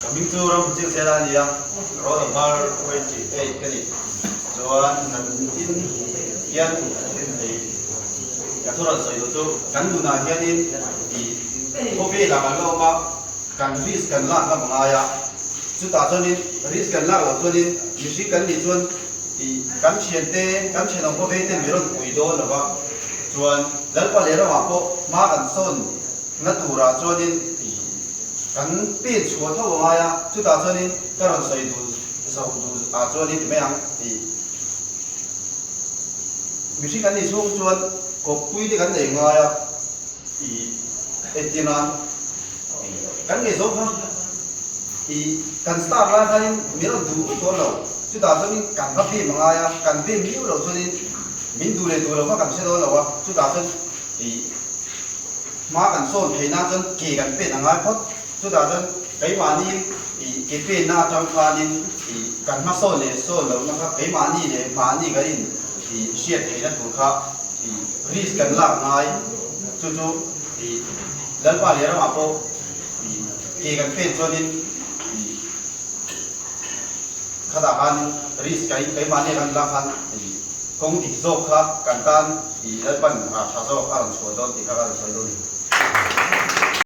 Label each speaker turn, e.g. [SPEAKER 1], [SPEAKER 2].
[SPEAKER 1] Ka hming chu Ramhmuchil Zela a ni a, roll number 28 ka ni. Chuan kan tin hian hei ka thu rawn sawi duh chu kan nunah hianin ih khawvelah kan la awm a, kan risk kan lak ngam a ngai a, chutah chuanin risk kan lak loh chuanin mihring kan nih chuan ih kan thiante kan thenawm khawvel ten mi rawn pui dawn lo va, chuan Lalpa leh ramah pawh hma kan sawn na turah chuanin ih Kan pen chhuah tho a ngai a, chutah chuanin ka rawn sawi duh zoh duh ah chuanin ti mai ang tih. Mihring kan nih chhung chuan kawppui te kan nei ngai a tih entir nan kan ngei zawk kha tih kan start lai khanin min rawn duh vek dawn lo, chutah chuanin kan va bem a ngai a, kan bem miau loh chuanin min duh leh duh lo kha kan hre dawn lo a, chutah chuan tih. Hma kan sawn theih nan chuan ke kan pen a ngai phawt. Chutah chuan keimahni ih ke penna atang khanin ih kan hma sawn leh sawn lohna kha keimahni leh mahni kan in ih hriat theihna tur kha ih risk kan lak ngai. Chu chu ih Lalpa leh ramah pawh ih ke kan pen chuanin ih khatah khan risk kan keimahni kan lak khan ih Kawng dik zawk kha kan tan i Lalpan rah tha zawk a rawn chhuah dawn tih kha ka rawn sawi dawn a ni.